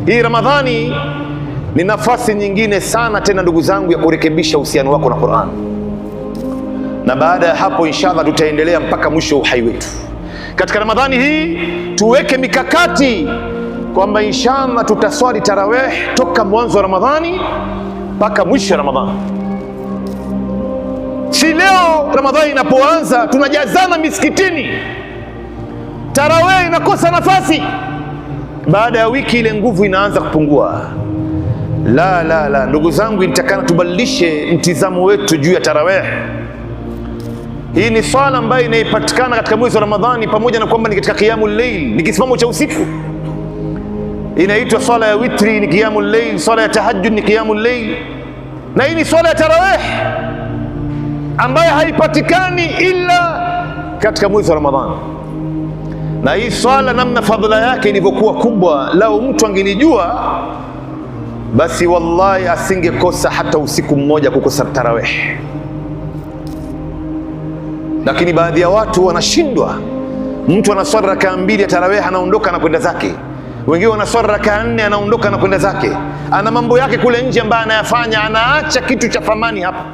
Hii Ramadhani ni nafasi nyingine sana tena, ndugu zangu, ya kurekebisha uhusiano wako na Qur'an, na baada ya hapo inshallah tutaendelea mpaka mwisho wa uhai wetu. Katika Ramadhani hii tuweke mikakati kwamba inshallah tutaswali tarawih toka mwanzo wa Ramadhani mpaka mwisho wa Ramadhani. Si leo Ramadhani inapoanza tunajazana misikitini, tarawih inakosa nafasi. Baada ya wiki ile nguvu inaanza kupungua. La, la, la, ndugu zangu, inatakana tubadilishe mtizamo wetu juu ya tarawih. Hii ni swala ambayo inaipatikana katika mwezi wa Ramadhani, pamoja na kwamba ni katika qiyamul layl, ni kisimamo cha usiku. Inaitwa swala ya witri ni qiyamul layl, swala ya tahajjud ni qiyamul layl, na hii ni swala ya tarawih ambayo haipatikani ila katika mwezi wa Ramadhani. Na hii swala namna fadhila yake ilivyokuwa kubwa, lau mtu angelijua basi wallahi asingekosa hata usiku mmoja kukosa tarawih. Lakini baadhi ya watu wanashindwa. Mtu anaswali rakaa mbili ya tarawih anaondoka anakwenda zake, wengine wanaswali rakaa nne anaondoka anakwenda zake, ana mambo yake kule nje ambayo anayafanya, anaacha kitu cha thamani hapa.